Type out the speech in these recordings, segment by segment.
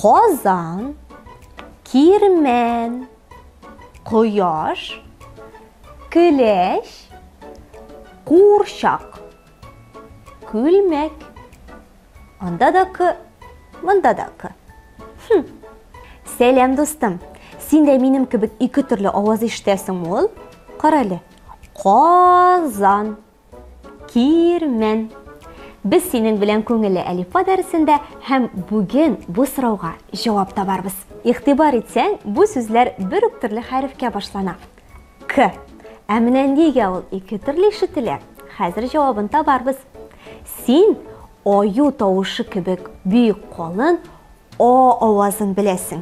Казан, кирмән, кояш, көләч, курчак, күлмәк. Анда да К, монда да К. Хм. Сәлам, дустым. Син дә минем кебек ике төрле аваз ишетәсеңме ул? Кара әле. Казан. Кирмән. Без синең белән күңелле әлифба дәресендә һәм бүген бу сорауга җавап табарбыз. Игътибар итсәң, бу сүзләр бер үк төрле хәрефкә башлана. К. Ә менә нигә ул ике төрле ишетелә? Хәзер җавабын табарбыз. Син аю тавышы кебек бик калын А авазын беләсең.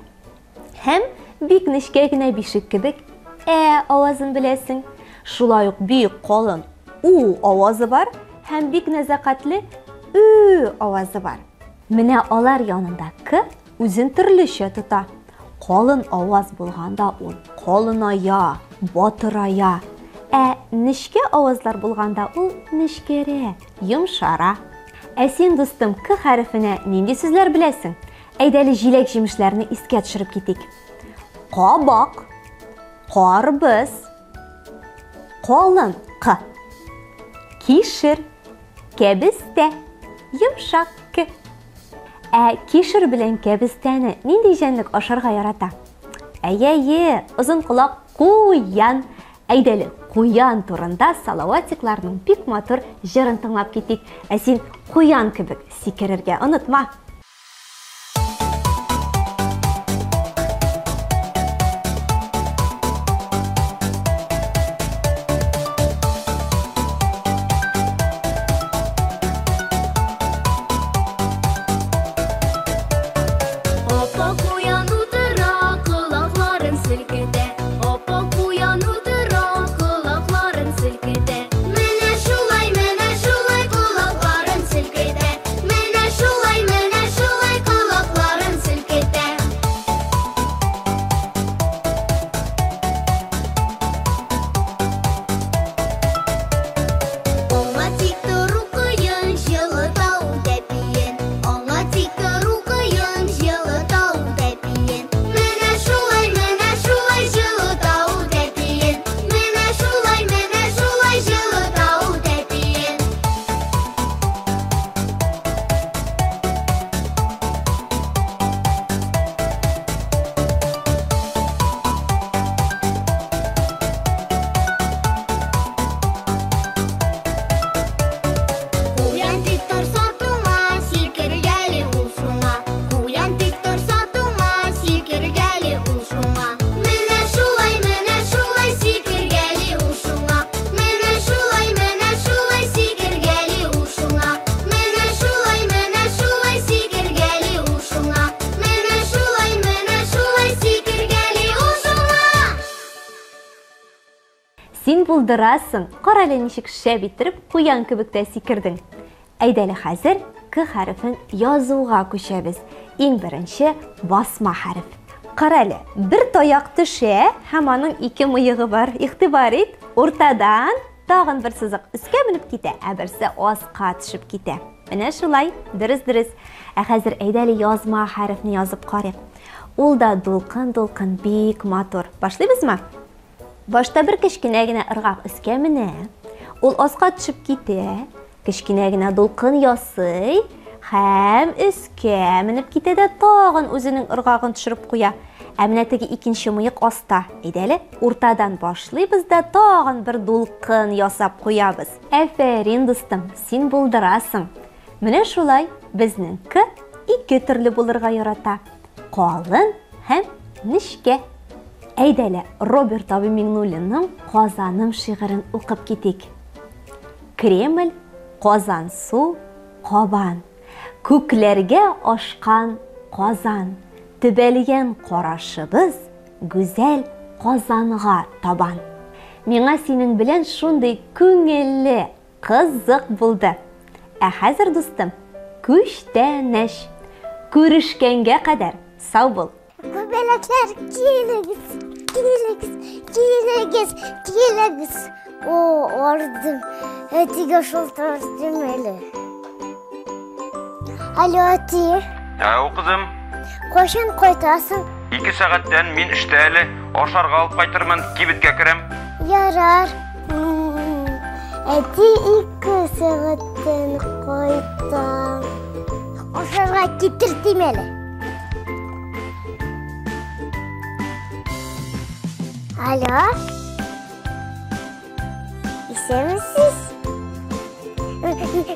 Һәм бик нечкә генә бишек кебек Ә авазын беләсең. Шулай ук бик калын У авазы бар һәм бик нәзакәтле Ө авазы бар. Менә алар янында К үзен төрлечә тота. Калын аваз булганда ул калыная, батырая. Ә нечкә авазлар булганда ул нечкәрә, йомшара. Ә син, дустым, К хәрефенә нинди сүзләр беләсең? Әйдә әле җиләк-җимешләрне искә төшереп китик. Кабак, карбыз, калын К, кишер, кәбестә, йомшак К. Ә кишер белән кәбестәне нинди җәнлек ашарга ярата? Әйе-әйе, озын колак куян. Әйдәле, куян турында Салаватикларның бик матур җырын тыңлап китик. Ә син куян кебек сикерергә онытма. Апа куян утыра, колакларын селкетә. Апа куян утыра, колакларын селкетә. Менә шулай, менә шулай колакларын селкетә. Менә шулай, менә шулай колакларын селкетә. Аңа тик тору кыен, җылы тау тәпиен. Аңа тик тору кыен, җылы тау тәпиен. Менә шулай, менә шулай җылы тау тәпиен. Менә шулай, менә шулай җылы тау тәпиен. Куян тик торса туңа, сикергәли ул шуңа. Куян тик торса туңа, сикергәли ул шуңа. Менә шулай, менә шулай сикергәли ул шуңа. Менә шулай, менә шулай сикергәли ул шуңа. Менә шулай, менә шулай сикергәли ул шуңа. Менә шулай, менә шулай сикергәли ул шуңа. Син булдырасың, карале ничек шәп иттереп куян кебек тә сикердең. Әйдәле хәзер К хәрефен язуга күчәбез. Иң беренче басма хәреф. Карале, бер таяк төшә һәм аның ике мыегы бар. Игътибар ит, уртадан тагын бер сызык өскә менеп китә, ә берсе аска төшеп китә. Менә шулай, дөрес-дөрес. Ә хәзер әйдәле язма хәрефне язып карыйк. Ул да дулкын-дулкын бик матур. Башлыйбызмы? Башта бер кечкенә генә ыргак өскә менә, ул аска төшеп китә, кечкенә генә дулкын ясый һәм өскә менеп китә дә тагын үзенең ыргагын төшереп куя. Ә менә теге икенче мыек аста. Әйдә әле, уртадан башлыйбыз да тагын бер дулкын ясап куябыз. Әфәрин, дустым, син булдырасың. Менә шулай безнең К ике төрле булырга ярата. Калын һәм нечкә. Әйдә әле, Роберт абый Миңнуллинның Казаным шигырен укып китик. Кремль, Казансу, Кабан. Күкләргә ашкан Казан. Төбәлгән карашыбыз гүзәл Казанга табан. Миңа синең белән шундый күңелле, кызык булды. Ә хәзер, дустым, күчтәнәч. Күрешкәнгә кадәр сау бул. Күбәләкләр, килегез, килегез, килегез, килегез. О, ардым. Әтигә шылтыраттым әле. Алло, әти. Ау, кызым. Кайчан кайтасың? 2 сәгатьтән мин эштә әле. Ашарга алып кайтырмын, кибеткә керәм. Ярар. Әти 2 сәгатьтән кайта. Ашарга китертим әле. Алло? Исәнмесез?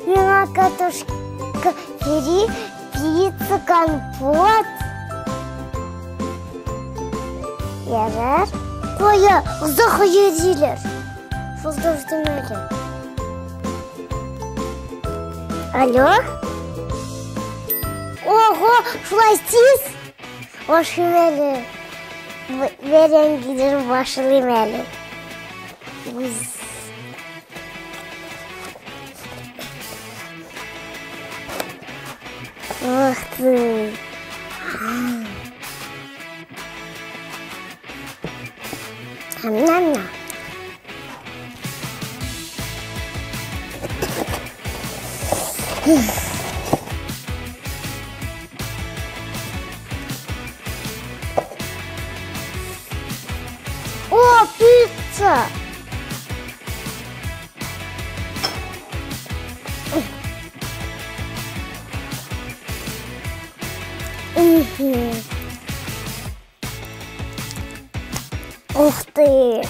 Миңа картошка фри, пицца, компот. Ярар. Кая, озак йөриләр. Шылдырдым әле. Алло? Ого, шулай тиз? Ашыйм әле. Бәрәңгедән башлыйм әле. Ух ты! Ням-ням. О, пицца! Ух ты!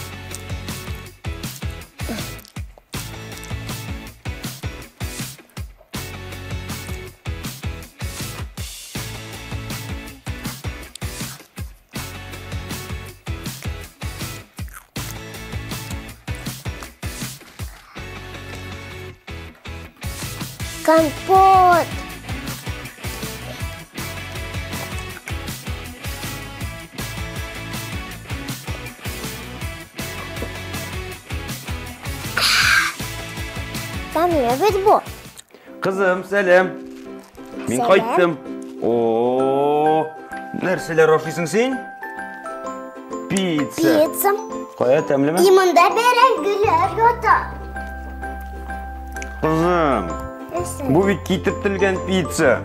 Компот! Тәмле бит бу. Кызым, сәлам. Мин кайттым. О, нәрсәләр ашыйсың син? Пицца. Пицца. Кая, тәмлеме? И монда бәрәңгеләр ята. Кызым, бу бит китертелгән пицца.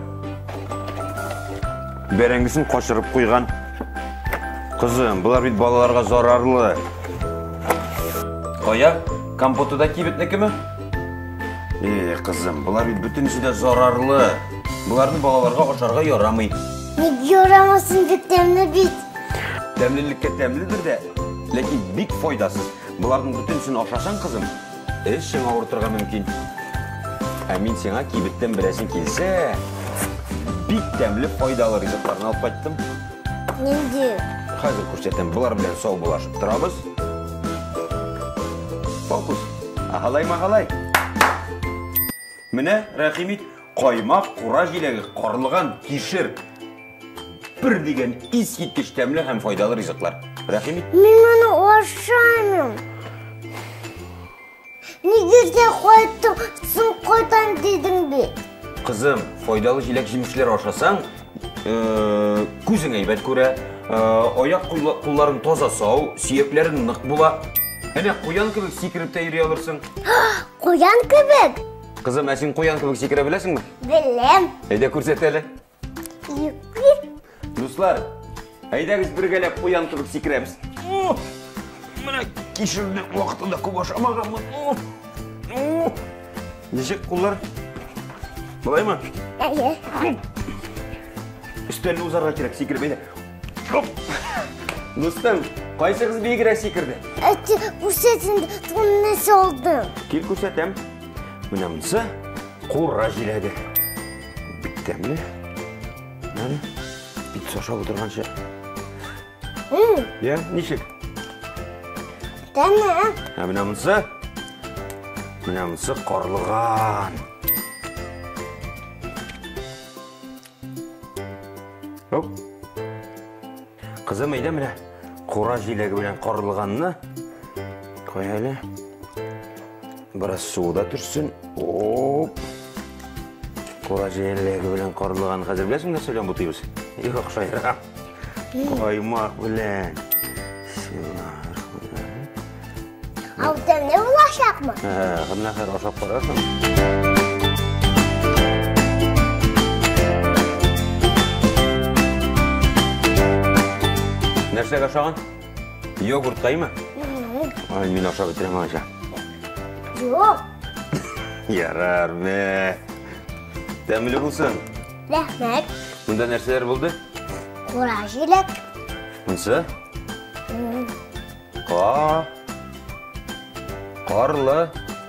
Бәрәңгесен качырып куйган. Кызым, болар бит балаларга зарарлы. Кая, компоты да кибетнекеме? Кызым, болар бит бөтенесе дә зарарлы. Боларны балаларга ашарга ярамый. Ник ярамасын, бик тәмле бит. Тәмлелеккә тәмледер дә, ләкин бик файдасыз. Боларның бөтенесен ашасаң, кызым, эчең авыртырга мөмкин. Ә мин сиңа кибеттән берәсең килсә, бик тәмле файдалы ризыкларны алып кайттым. Нинди? Хәзер күрсәтәм. Болар белән сау булашып торабыз. Фокус. Ахалай-махалай. Менә, рәхим ит, каймак, кура җиләге, карлыган, кишер. Бер дигән искиткеч тәмле һәм файдалы ризыклар. Рәхим ит. Мин моны ашамыйм. Нигә син кайттың, соң кайтам дидең бит. Кызым, файдалы җиләк-җимешләр ашасаң, күзең әйбәт күрә, аяк кулларың таза сау, сөякләрең нык була. Әнә куян кебек сикереп тә йөри алырсың. Куян кебек? Кызым, ә син куян кебек сикерә беләсеңме? Беләм. Әйдә күрсәт әле. Дуслар, әйдәгез бергәләп куян кебек сикерәбез. Менә кишерне вакытында күп ашамаганмын. Ничек куллар? Болаймы? Әйе. Өстәлне узарга кирәк, сикереп әйдә. Дустым, кайсыгыз биегрәк сикерде? Әти, күрсәт инде, тунны салдым. Кил күрсәтәм. Менә монысы кура җиләге. Бик тәмле. Менә пицца ашап утырганчы. Я, ничек? Тәмле. Ә менә монысы? Менә монысы карлыган. Оп. Кызым, әйдә менә кура җиләге белән карлыганны куй әле. Бераз суы да төшсен. Оп. Кура җиләге белән карлыган. Хәзер беләсеңме нәрсә белән бутыйбыз? Юк, шайрак. Каймак белән. Ал тәмле булачакмы? Менә хәзер ашап карарсың. Нәрсәгә ошаган? Йогуртка име? Ай, мин ашап бетерәм алайса. Юк. Ярар, мә. Тәмле булсын. Рәхмәт. Монда нәрсәләр булды? Кура җиләк. Монсы? Ка. Карлы.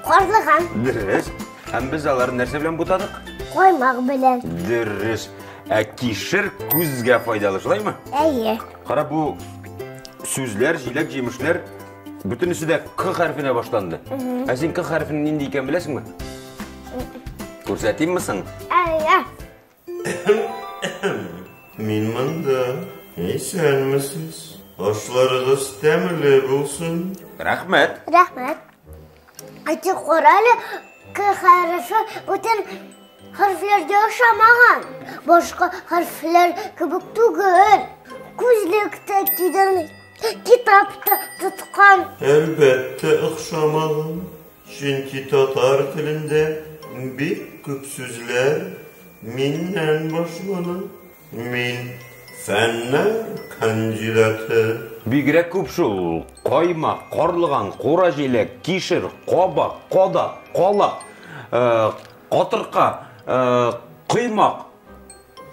Карлыган. Дөрес. Һәм без аларны нәрсә белән бутадык? Каймак белән. Дөрес. Ә кишер күзгә файдалы, шулаймы? Әйе. Кара бу сүзләр, җиләк-җимешләр бөтенесе дә К хәрефенә башланды. Ә син К хәрефенең нинди икәнен беләсеңме? Күрсәтимме соң? Әйе. Мин монда. Исәнмесез. Ашларыгыз тәмле булсын. Рәхмәт. Рәхмәт. Әти, кара әле, К хәрефе бүтән хәрефләргә ошамаган. Башка хәрефләр кебек түгел. Күзлек тә кигән, китап та тоткан. Әлбәттә, охшамаган. Чөнки татар телендә бик күп сүзләр миннән башлана. Мин фәннәр кандидаты. Бигрәк күп шул. Каймак, карлыган, кура җиләк, кишер, кабак, кадак, калак, э, катырка, э, коймак,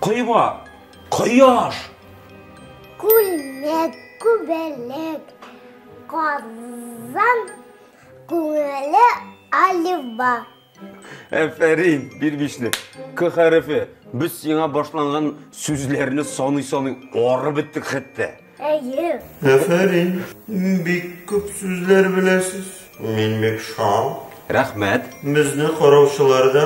койма, кояш. Күлмәк, күбәләк, Казан күңеле әлифба. Әфәрин, бир бишле. К хәрефе. Без сиңа башланган сүзләрне саный-саный арып беттек хәтта. Әйе. Әфәрин, бик күп сүзләр беләсез. Мин бик шат. Рәхмәт. Безне караучылар да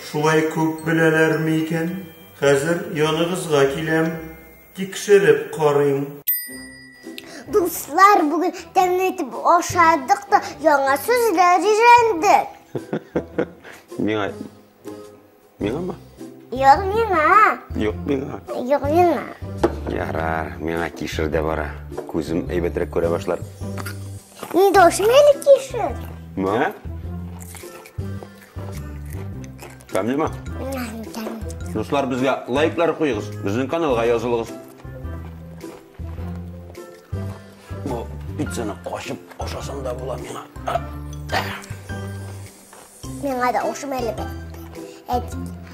шулай күп беләләрме икән? Хәзер яныгызга киләм, тикшереп карыйм. Дуслар, бүген тәмле итеп ашадык та яңа сүзләр өйрәндек. Миңа Миңамы? Юк миңа. Юк миңа. Юк миңа. Ярар, миңа кишер дә бара. Күзем әйбәтрәк күрә башлар. Мин дә ашыйм әле кишер. Мә? Тәмлеме? Дуслар, безгә лайклар куегыз, безнең каналга язылыгыз. Бу пиццаны качып ашасам да була миңа. Миңа да ошым әле. Әйтик.